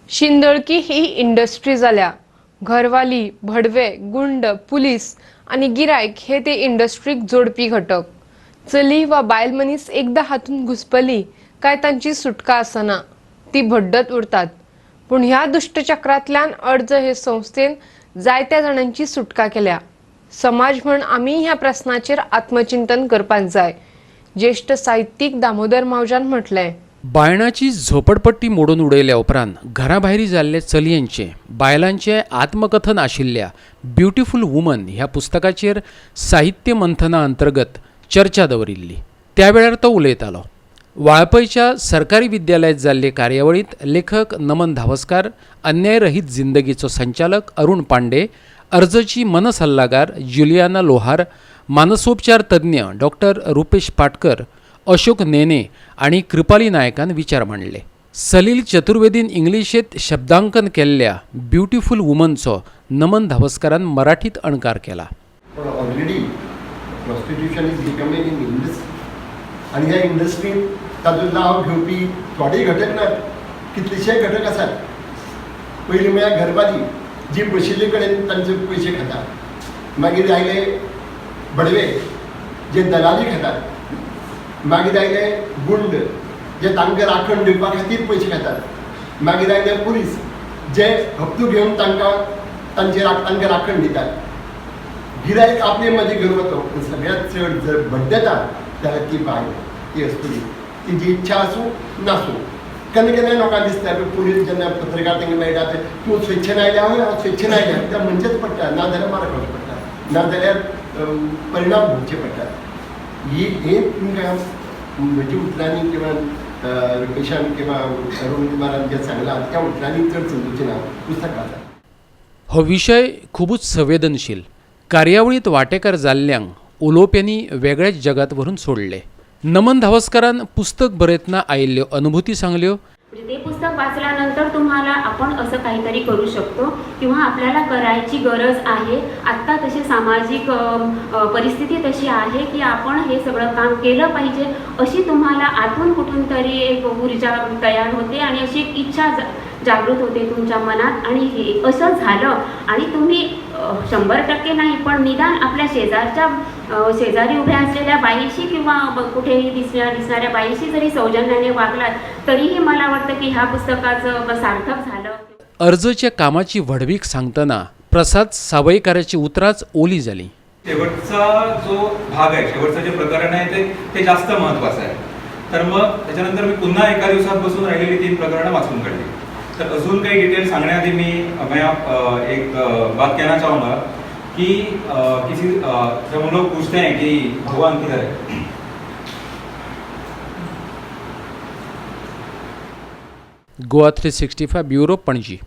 शिंदळकी ही industry जाल्या. घरवाली, भडवे, गुंड, पुलीस आनी गिरायक हे ते इंडस्ट्रीक जोडपी घटक. चली वा बायल मनीस एकदा हातून घुसपली काय तांची सुटका आसना, ती भड्डत उरतात. पूण ह्या दुश्टचक्रांतल्यान अर्ज हे संस्थेन जायत्या जाणांची सुटका केल्या. समाज म्हण आमी ह्या प्रस्नाचेर आत्मचिंतन करपाक जाय, ज्येश्ठ साहित्यीक दामोदर मावज्यान म्हटलें. बायणाची झोपडपट्टी मोडून उडयल्या उपरांत घराभायरी जाल्ले चलयांचे बायलांचे आत्मकथन आशिल्ल्या ब्युटिफूल वुमन ह्या पुस्तकाचेर साहित्य मंथना अंतर्गत चर्चा दवरिल्ली. त्या वेळार तो उलयतालो. वाळपयच्या सरकारी विद्यालयांत जाल्ले कार्यावळींत लेखक नमन धावस्कार, अन्यायरहीत जिंदगीचो संचालक अरुण पांडे, अर्जची मनसल्लागार ज्युलियाना लोहार, मानसोपचार तज्ज्ञ डॉक्टर रुपेश पाटकर, अशोक नेने आणि कृपाली नायकान विचार मांडले. सलील चतुर्वेदीन इंग्लिशेत शब्दांकन केल्ल्या ब्युटिफूल वुमनचो नमन धावस्करान मराठीत अणकार केला. पण already prostitution is becoming in industry आनी ह्या इंडस्ट्रीन ताजो लाव घेवपी थोडे घटक नात, कितलेशे घटक आसात. पयलीं म्हळ्यार घरवाली जी बशिल्ले कडेन तांचे पयशे खाता, मागीर आयले भडवे जे दलाली खातात, मागीर आयले गुंड जे तांकां राखण दिवपा खातीर पयशे खातात, मागीर आयले पुलीस जे हप्तो घेवन तांकां तांचे तांकां राखण दितात. गिरायक आपले मदीं घेवन वता, पूण सगळ्यांत चड जर भड्डता जाल्यार ती बायल, ती अस्तुरी. तिची इच्छा आसूं नासूं, केन्ना केन्नाय लोकांक दिसता की पुलीस जेन्ना पत्रकार तांकां मेळटा ते तूं स्वेच्छेन आयल्या हय हांव स्वेच्छेन आयल्या त्या म्हणचेच पडटा, नाजाल्यार मार खावचें पडटा, नाजाल्यार परिणाम भोगचे पडटात. ही हें तुमकां म्हज्या उतरांनी किंवा रुपेशान किंवा अरुण कुमारान जें सांगलां त्या उतरांनी चड समजूचें ना, पुस्तक वाचात. हो विशय खुबूच संवेदनशील. कार्यावळींत वांटेकार जाल्ल्यांक उलोवप्यांनी वेगळ्याच जगांत व्हरून सोडले. नमन धावस्करान पुस्तक बरयतना आयिल्ल्यो अनुभूती सांगल्यो. म्हणजे ते पुस्तक वाचल्यानंतर तुम्हाला आपण असं काहीतरी करू शकतो किंवा आपल्याला करायची गरज आहे, आत्ता तशी सामाजिक परिस्थिती तशी आहे की आपण हे सगळं काम केलं पाहिजे, अशी तुम्हाला आतून कुठून तरी एक ऊर्जा तयार होते आणि अशी एक इच्छा जागृत होते तुमच्या मनात. आणि हे असं झालं आणि तुम्ही 100% नाही पण निदान आपल्या शेजारच्या शेजारी उभ्या असलेल्या बाईशी किंवा कुठेही दिसणाऱ्या बाईशी जरी सौजन्याने वागलात तरीही मला वाटतं की ह्या पुस्तकाचं सार्थक झालं. अर्जच्या कामाची व्हडवीक सांगतना प्रसाद सावयकाराची उतरांच ओली जाली. शेवटचा जो भाग आहे, शेवटचं जे प्रकरण आहे ते ते जास्त महत्त्वाचं आहे. तर मग त्याच्यानंतर मी पुन्हा एका दिवसात बसून राहिलेली 3 प्रकरणं वाचून काढली. तर अजून काही डिटेल सांगण्याआधी मी मैं एक बात कहना चाहूँगा कि किसी जब हम लोग पूछते हैं कि भगवान किधर है, गोवा 365 ब्युरो, पणजी.